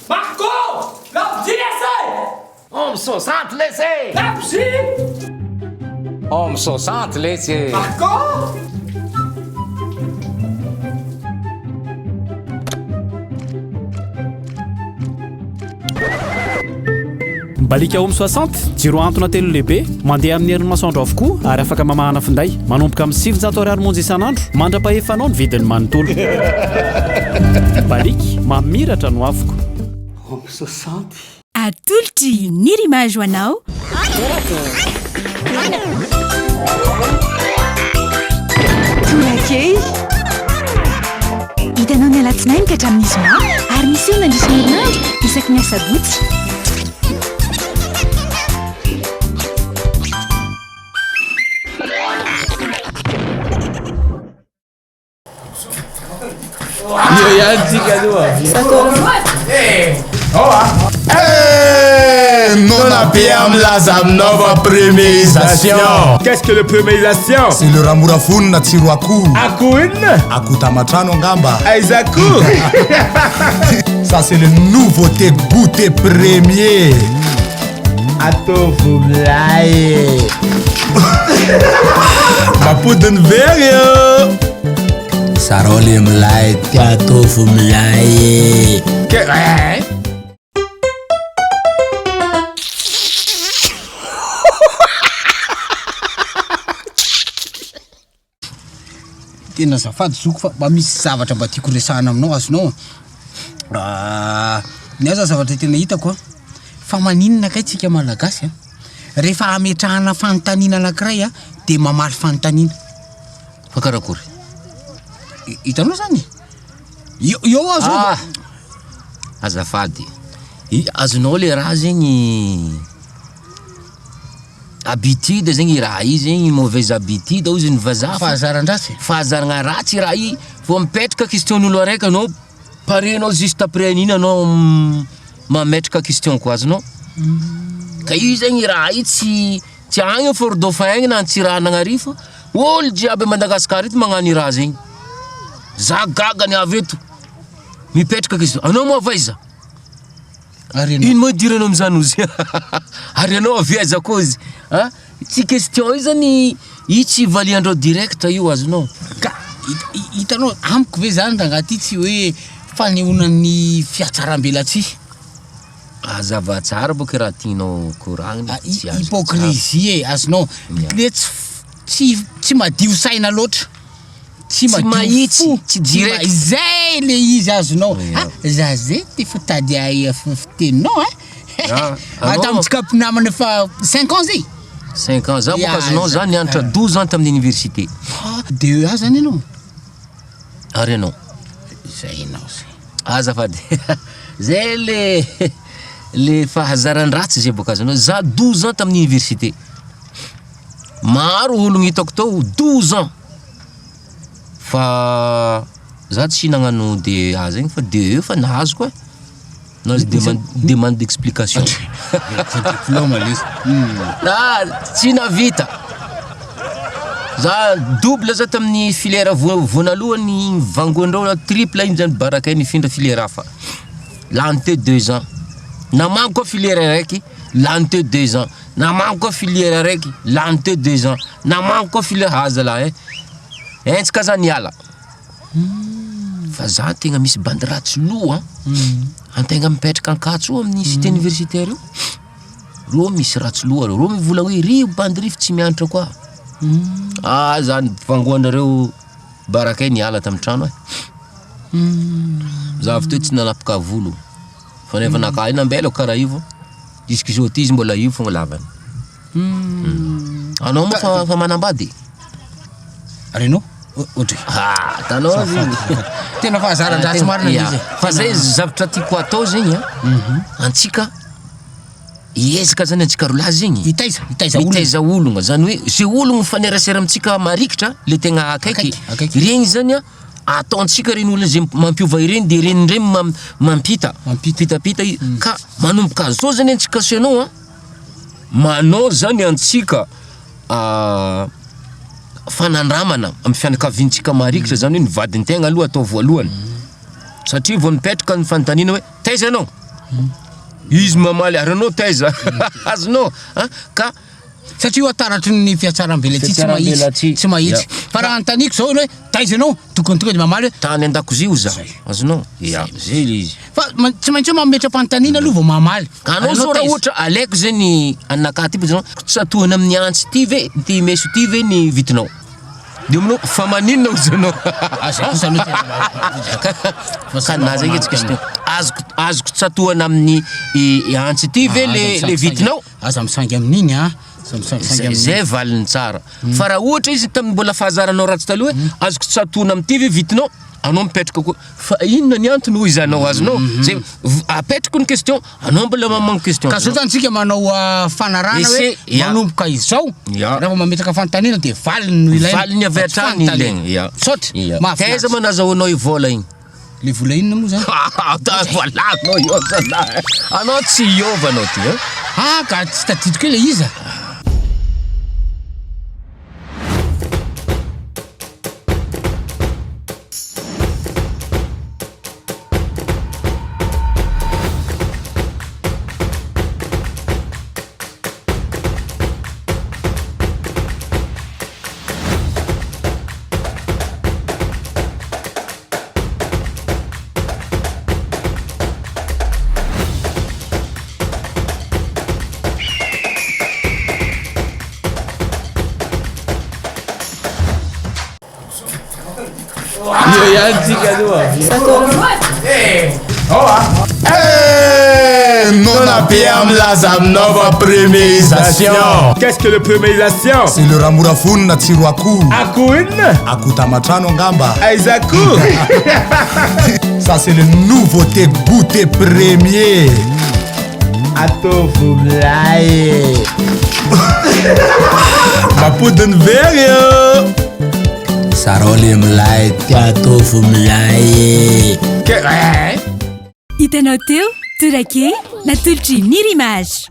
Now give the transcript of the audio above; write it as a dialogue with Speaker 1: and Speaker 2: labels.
Speaker 1: Marco! Labozy e!
Speaker 2: Homme 60 lesy!
Speaker 1: Labozy!
Speaker 2: Homme 60 lesy!
Speaker 1: Marco!
Speaker 3: Baliaka Home 60, jiro ahantona telo lehibe, mandeha amin'ny herin'ny masoandro avokoa ary afaka mamahana finday. Manomboka amin'ny 900 ariary monja isan'andro, mandra-pahefanao ny vidiny manontolo. Baliaka, mamiratra no avoko.
Speaker 4: Home 60.
Speaker 5: Atolotry Nirimage ho anao. Tonakely. Hitanao ny alatsinainy ka hatramin'ny zoma ary miseho mandritra ny herinandro isaky ny asabotsy.
Speaker 6: Eo ihany tsika aloha.
Speaker 7: Eh, nona be milaza aminao fa premierisation.
Speaker 6: Qu'est-ce que le premierisation?
Speaker 7: C'est le raha mora vonona tsiro akoho.
Speaker 6: Akoho inona?
Speaker 7: Akoho tamatrano angamba.
Speaker 6: Aiza akoho?
Speaker 7: Ça c'est le nouveauté goûter premier.
Speaker 6: Ataovy milay e. Mampody ny very eo.
Speaker 7: Zarao le milay ty ataovy milay e.
Speaker 6: Ke eh.
Speaker 8: Tena azafady zoky fa mba misy zavatra mba tiako resahana aminao azonao a? Ny ahy zany zavatra tena hitako a, fa maninona kay tsika malagasy a, rehefa ametrahana fanontaniana anakiray a de mamaly fanontaniana,
Speaker 9: Fa karakory?
Speaker 8: Hitanao zany e? Eo eo aho zao
Speaker 9: Ah! Azafady, azonao le raha zegny Habitude zegny i raha i zegny, mauvaise habitude hozy ny vazaha fa
Speaker 8: Fahazaran-dratsy e.
Speaker 9: Fahazaragna ratsy i raha i, vao mipetraka question-n'olo araiky anao, pare anao juste après an'igny anao mametraka question koa azonao, ka io zegny i raha i tsy tsy agny Fort Dauphin agny na Antsiranana ary fa olo jiaby à Madagascar eto magnano i raha zegny, za gaga ny avy eto, mipetraka question, anao moa avy aiza?
Speaker 8: Ary ianao?
Speaker 9: Ino moa idiranao amin'izany ozy? Ary ianao avy aiza koa ozy? A? Tsy question io zany io tsy valiandreo direct io azonao.
Speaker 8: Ka hitanao amiko ve zany rangahy ty tsy hoe fanehoana ny fihatsaram-belatsihy?
Speaker 9: Hazava tsara boka raha tianao koragnina fa tsy azoko tsara.
Speaker 8: Hypocrisie e, azonao? Le tsy tsy tsy madio saina loatra. Tsy
Speaker 9: Tsy
Speaker 8: madio
Speaker 9: mahitsy,
Speaker 8: fo,
Speaker 9: tsy direct.
Speaker 8: Zay le izy azonao.
Speaker 9: Ya.
Speaker 8: Ah, za zay ty fa tady ahy fiteninao eh.
Speaker 9: Ya,
Speaker 8: Ah,
Speaker 9: anao-
Speaker 8: tamintsika mpinamana efa cinq ans zay.
Speaker 9: Cinq ans, za boka
Speaker 8: Ya,
Speaker 9: azonao za
Speaker 8: za-
Speaker 9: nianatra
Speaker 8: ah.
Speaker 9: 12 ans tamin'ny université.
Speaker 8: Ah, DEA zany ianao?
Speaker 9: Ary ianao?
Speaker 8: Zay ianao zay.
Speaker 9: Azafady. Zay le le fahazaran-dratsy zay boka azonao. Za 12 ans tamin'ny université. Maro ologno hitako tao 12 ans. Fa za tsy nagnano DEA zegny fa DE fa nahazoko e. Nahazo demande demande d'explication.
Speaker 8: Diplôme lesy.
Speaker 9: Ah, tsy nahavita. Za double za tamin'ny filière voa- voanalohany vangoandreo triple iny zany barakay nifindra filière hafa. Lany teo deux ans. Namango koa filière araiky, lany teo deux ans. Namango koa filière araiky, lany teo deux ans. Namango koa filière, ah zalahy eh. Henjika za niala. Fa za tegna misy bandy ratsy loha an. Antegna mipetraka Ankatso io amin'ny cité universitaire io, reo misy ratsy loha reo, reo mivola hoe ry bandy ry fa tsy mianatra koa. Ah zany vangoanareo barakay niala tamin'ny trano e. Za avy teo tsy nanapaka volo. Fa nefa naka nambelako karaha io fô, jusque zao ty izy mbola io fogna lavany. Anao moa fa fa manambady?
Speaker 8: Ary ianao? Ohatry.
Speaker 9: Ah, tanao zegny.
Speaker 8: Tena fahazaran-dratsy marina
Speaker 9: Ya.
Speaker 8: izy e.
Speaker 9: Fa zay zavatra tiako atao zegny a, antsika hiezaka zany antsika rolahy zegny.
Speaker 8: Hitaiza, hitaiza olona.
Speaker 9: Mitaiza ologna, zany hoe ze ologno mifanerasera amintsika marikitra le tegna akaiky,
Speaker 8: Akaiky, akaiky.
Speaker 9: regny zany a ataontsika ireny olona zay mampiova ireny de ireny indray mampita, mampitapita ka manomboka zao zany antsika sy anao an, manao zany antsika. fanandramana amin'ny fianakaviantsika marikitra zany hoe ny vadin-tegna aloha atao voalohany. Satria vao mipetraka ny fanontaniana hoe taiza ianao? Izy mamaly ary anao taiza? Azonao an? Ka
Speaker 8: Satria io taratry ny fihatsaram-belatsihy tsy mahitsy,
Speaker 9: Fihatsaram-belatsihy.
Speaker 8: tsy mahitsy.
Speaker 9: Ya.
Speaker 8: Fa raha anontaniako izao hoe taiza ianao? Tokony tonga dia mamaly hoe
Speaker 9: Tany an-dakozia hoy zaho. Azonao? Ya, zay le izy.
Speaker 8: Fa tsy maintsy hoe mametra-panontaniana aloha vao mamaly.
Speaker 9: Ka anao zao raha ohatra alaiko zay ny anakahy ty zao, tsatohina amin'ny antsy ty ve, ty meso ty ve ny vitinao? De aminao fa maninona hozy anao?
Speaker 8: Ah, zay kosa aloha tena mahavita.
Speaker 9: Ka na zay nge tsy question. Azoko azoko tsatohana amin'ny i antsy ty ve
Speaker 8: Ah,
Speaker 9: le
Speaker 8: aza
Speaker 9: le
Speaker 8: misangisangy.
Speaker 9: vitinao?
Speaker 8: Aza misangy amin'iny a. Aza misangisangy
Speaker 9: Zay
Speaker 8: amin'iny.
Speaker 9: zay valiny tsara. Fa raha ohatra izy tamin'ny mbola fahazaranao ratsy taloha hoe azoko tsatohana amin'ity ve vitinao? Anao mipetraka koa fa inona ny antony hoy izy anao azonao? Zay apetrako ny question, anao mbola mamango question.
Speaker 8: Ka zao zany tsika manao fanarahana hoe
Speaker 9: Ese, ya.
Speaker 8: manomboka izao,
Speaker 9: Ya.
Speaker 8: raha vao mametraka fanontaniana dia valiny no ilaina.
Speaker 9: Valiny avy
Speaker 8: Fa tsy
Speaker 9: hatrany
Speaker 8: fanontaniana.
Speaker 9: ilaina. Ya.
Speaker 8: Misaotra.
Speaker 9: Ya.
Speaker 8: Mahafinaritra.
Speaker 9: Taiza ma nazahoanao io vola igny?
Speaker 8: Le vola inona moa zany?
Speaker 9: Voilà anao io zalahy. Anao tsy hiova anao ty an.
Speaker 8: Ah ka tsy tadidiko hoe le iza.
Speaker 6: Io ihany tsika aloha. Eh, nona be milaza aminao fa premierisation.
Speaker 1: Qu'est-ce que le premierisation?
Speaker 7: C'est le raha mora vonona tsiro akoho.
Speaker 1: Akoho inona?
Speaker 7: Akoho tamatrano angamba.
Speaker 6: Aiza akoho?
Speaker 7: Ça c'est le nouveauté goûter premier.
Speaker 6: Ataovy milay. Mampody ny very io.
Speaker 7: Zarao le milay ty ataovy milay.
Speaker 5: Hitanao teo, torake, natolotry Nirimage.